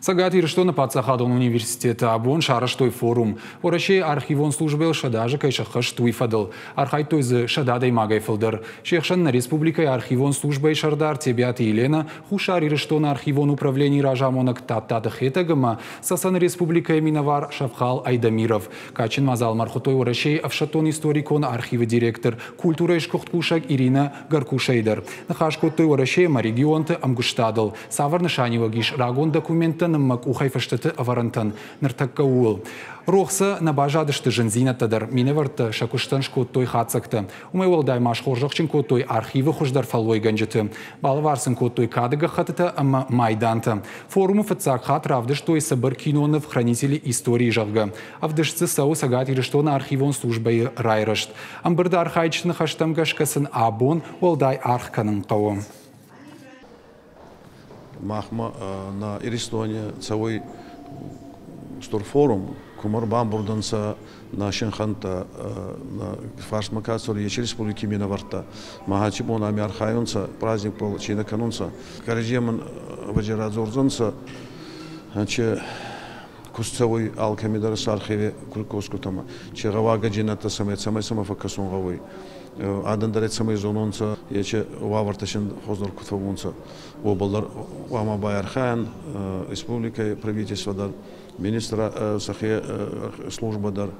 Цӕгат Ирыстоны паддзахадон университеты абон сарӕзтой форум. Уӕрӕсейы архивон службӕйыл 100 азы кӕй сӕххӕст, уый фӕдыл. Архайдтой дзы 100 адӕймагӕй фылдӕр. Се хсӕн нӕ республикӕйы архивон службӕйы сӕрдар Тебиаты Еленӕ, Хуссар Ирыстоны архивон управленийы разамонӕг Тадтаты Хетӕг ӕмӕ Цӕцӕны республикӕйы минӕвар Шавхал Айдамиров. Кадджын мадзалмӕ ӕрхуыдтой Уӕрӕсейы ӕфсӕддон-историкон архивы директор, культурӕйы сгуыхт кусӕг Ирина Гаркушайы дӕр. Ныхас кодтой Уӕрӕсейы ӕмӕ регионты ӕмгуыстадыл. Цавӕр нысаниуӕг ис рагон документтӕн ӕмӕ къухӕй фыстыты ӕвӕрӕнтӕн, ныртӕккӕ ууыл. Рох сӕ нӕ баззадысты зындзинӕдтӕ дӕр. Минӕвӕрттӕ сӕ куыстӕн скодтой хатдзӕгтӕ. Уымӕй уӕлдай ма схорзӕхджын кодтой архивы хуыздӕр фӕллойгӕнджыты. Балӕвар сын кодтой кады гӕххӕттытӕ ӕмӕ майдантӕ. Форумы фыццаг хатт равдыстой цыбыр киноныв «Хранители истории», зӕгъгӕ. Ӕвдыст дзы цӕуы Цӕгат Ирыстоны архивон службӕйы райрӕзт. Ӕмбырды архайджыты ныхӕстӕм гӕсгӕ сын абон уӕлдай аргъ кӕнын хъӕуы. Махмӕ нӕ Иристони цӕуй устур форум, кумӕ ӕрбамбурд ӕнцӕ нӕ синхӕнттӕ, нӕ фарсмӕ ка цӕуй, еци республики минӕвӕрттӕ. Махачи бон ами архайунцӕ, праздникбӕл цийнӕ кӕнунцӕ. Кӕрӕдземӕн ӕвӕдзи радзордзӕнцӕ, чи куст цӕуй алкӕми дӕр сӕ архиви косгутӕмӕ, чи гъӕуагӕджийнӕдтӕ цӕмӕй, цӕмӕй сӕмӕ фӕккӕсун гъӕуй. Адӕн дӕр цӕмӕй зононцӕ, ечи уавӕртӕ син хуӕздӕр куд фӕуунцӕ, уобӕл дӕр хъуамӕ байархайӕн республикӕй правительство дӕр, министр сӕхе службӕ дӕр.